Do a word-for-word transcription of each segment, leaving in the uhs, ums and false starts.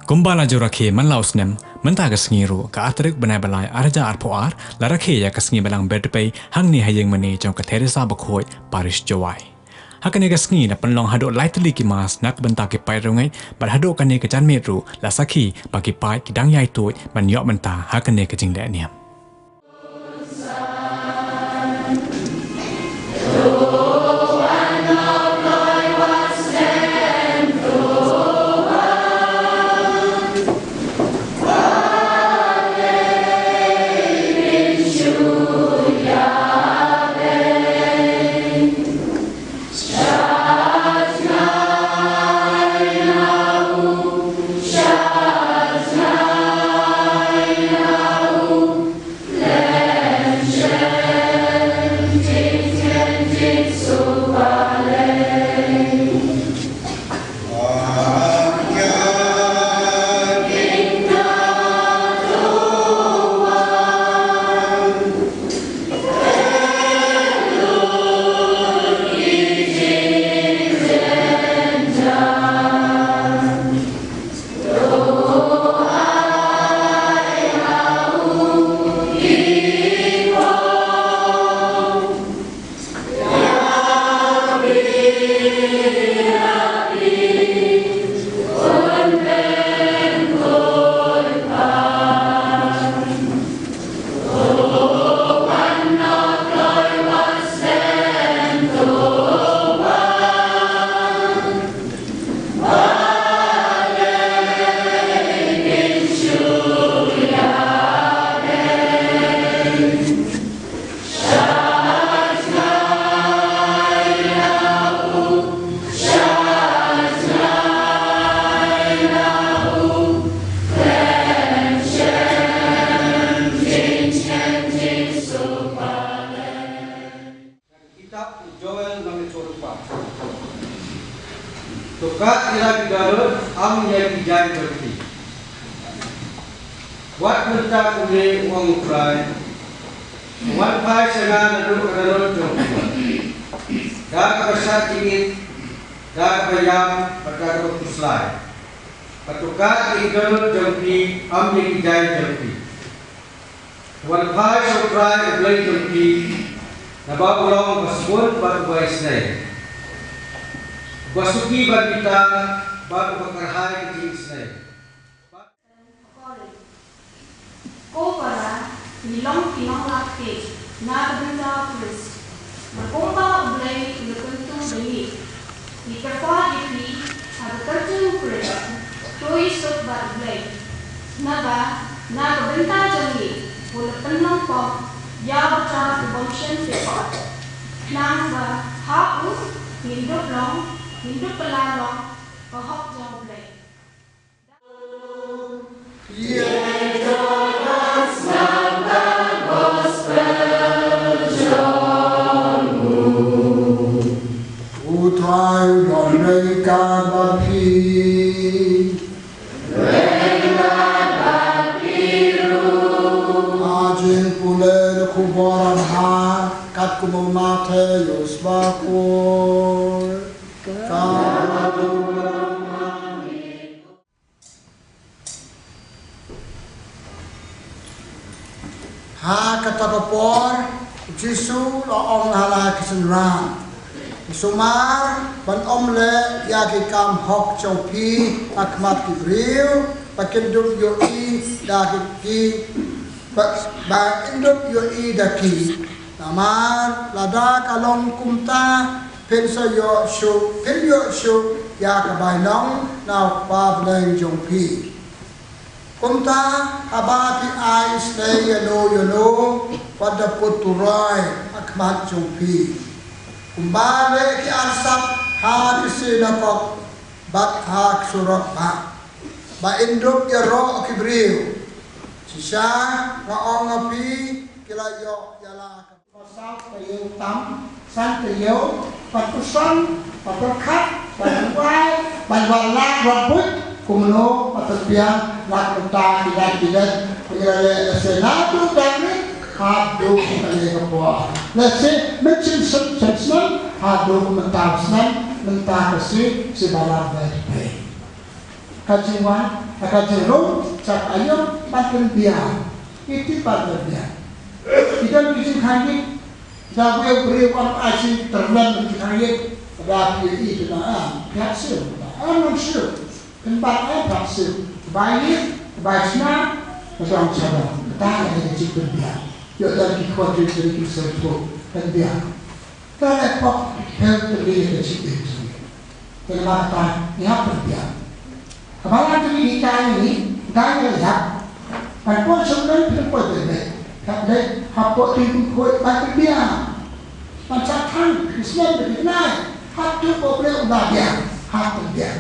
Kumba la ju rakhe man la u snem, mynta ka sngi ruh, ka ar tarik bnai ba lai ar hajar arphew ar, la rakhe ïa ka sngi balang Ber Dpei hangne ha ïing mane jong ka Theresa Bakhuid, Parish Jowai. Ha kane ka sngi la pynlong haduh lai tylli ki mass na ka bynta ki paid riewngeit, bad haduh kane ka janmiet ruh la sakhi ba ki paid ki dang ïai tuid ban ïoh bynta ha kane ka jingleh niam. Kitab u Joel nong i Chorupa. To kat ïa ki dohnud, am ïa ki jaiñ jong ki. Wat mynta kumne u ong U Trai. Wan phai sha nga naduh ka dohnud jong ki. Da kaba shad jingit, da kaba ïam, bad da kaba khuslai. Bad to kat ïa ki dohnud jong ki, am ïa ki jaiñ jong ki. Wan phai sha U Trai U Blei jong phi, naba u long uba sbun bad uba isynei, uba suki ban bitar bad uba kyrhai ka jingisynei. Ko para, ngi long ki nonglad kti na ka bynta U Khrist. Bad kumba U Blei u la kyntu da ngi, ngi kyrpad ïa phi ha ka kyrteng U Khrist, to ïasuk bad U Blei. Naba na ka bynta jong ngi u la pynlong pop ïa uta u bym shym pyrkhat, khnang ba ha u ngin dup long, ngin dup kylla long ka hok jong U Blei. U Trai u don ryngkat bad phi. Ha jingpule na ka khubor bha katkum u Mathaios bakhuid. Ka Ha kata ka por, u Jisu u la ong ha la ki synran, sumar ban ym leh ïa ki kam hok jong phi ha khmat ki briew, ba kin dup ïohi da ki, ki ba, ba kin dup ïohi da ki. Namar lada ka long kumta, phin sa ïoh shuh, phin ïoh shuh ïa ka bainong na u Kpa bneng jong phi. Kumta haba phi ai isynei ïano ïano, wat da put turoi ha khmat jong phi, kumba leh ki arsap ha ki synagog bad ha ki surok bah, ba in dup ïaroh ki briew. Shisha nga ong ha phi, ki la ïoh ïa la ka Ba saw taïew tam, san taïew, bad pyrshang, bad pyrkhat, bad duwai, bad wad lad, bad buit, kumno, bad pynbiang, lad mynta, ki lad, ki lad, pynleh leh lehse naduh dang rit, haduh kane ka por. Lehse, mynshem snem, snem, haduh mynta snem, mynta ka sngi, shi ba lad leh phi. ka jingwan, ka jingrung sha ka aïom ban pynbiang. Iti ban pynbiang. Ita ki jingkhang ïit, da wei briew wan ai jingtyrlem jingkhang ïit, da phi ïa i tu na am, phi hap siew, am nang siew. Pynban ai phi hap siew. Bai ïit, bai shna, ka jong sha ba. Kata ïa ka jingpynbiang. Ïoh da ki khot jingpynbiang, pynbiang. Ka leh pop, health to be ka jingpynbiang. Kane ba kata, ngi hap pynbiang. Ka balang jong ngi ka ngi, dang ngi ïap. Ban poi sha u don pynpoi pynbeit. Hap leit, hap poi pynpoi, ban pynbiang. Ban sa thang, ki snem, ki nai. Hap tu poi pynbiang, hap pynbiang.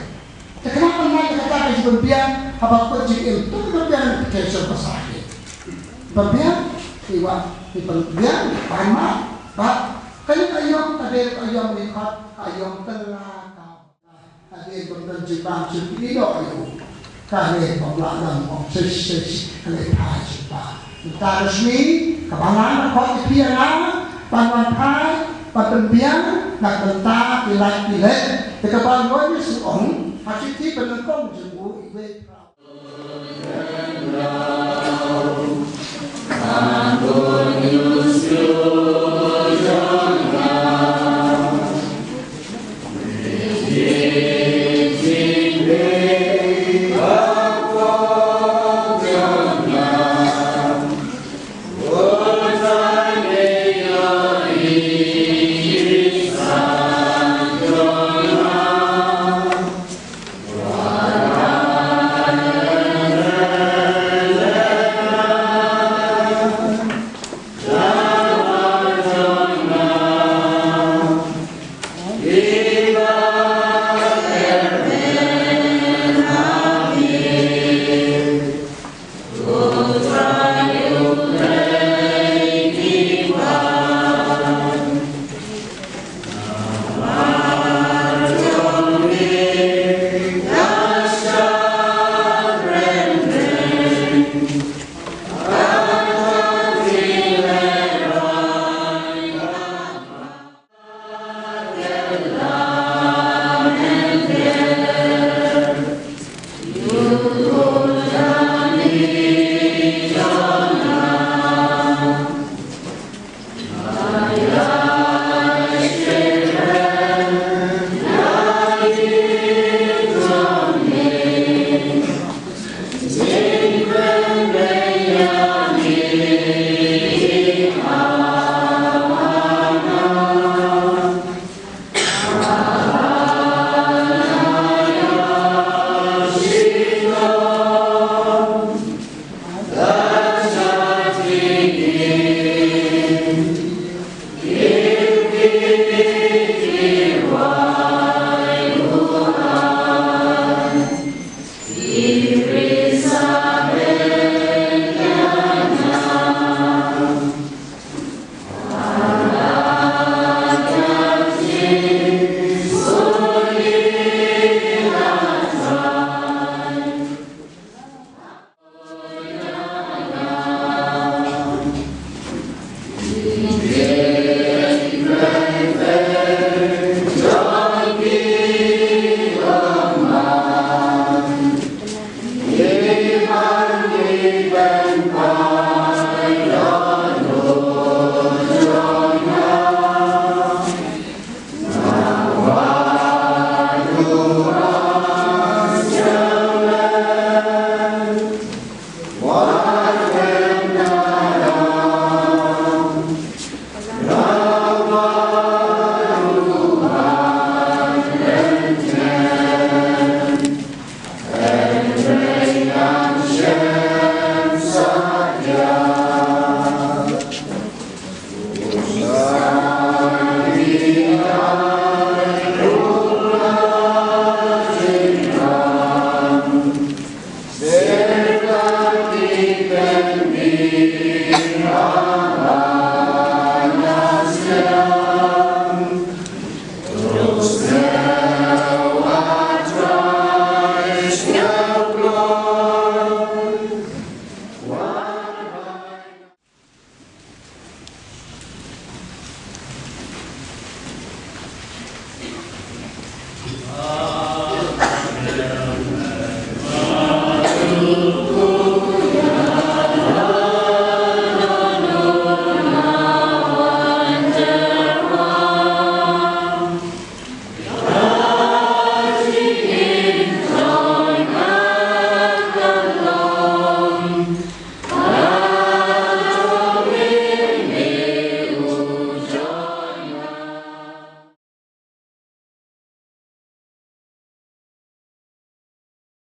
Te kane ban nai kata ka jingpynbiang, haba kut jingim, tu pynbiang, ki sha ba sa ki. Pynbiang, ki wa, ki pynbiang, ban ma, ba, kane ka aïom, ka dei ka aïom, ni khat, ka aïom, ka la, ka. Ade bym don jingpang shuh ki doh ïa u. Ka ne bym lah lam ong shish shish ka ne phai jingpang. Mynta ka sngi ka balang ka khot ïa phi ïa nga ban wan phai ban pynbiang na ka bynta ki lait ki leh. Te ka balang Ïesu ong ha shithi ba nyngkong jong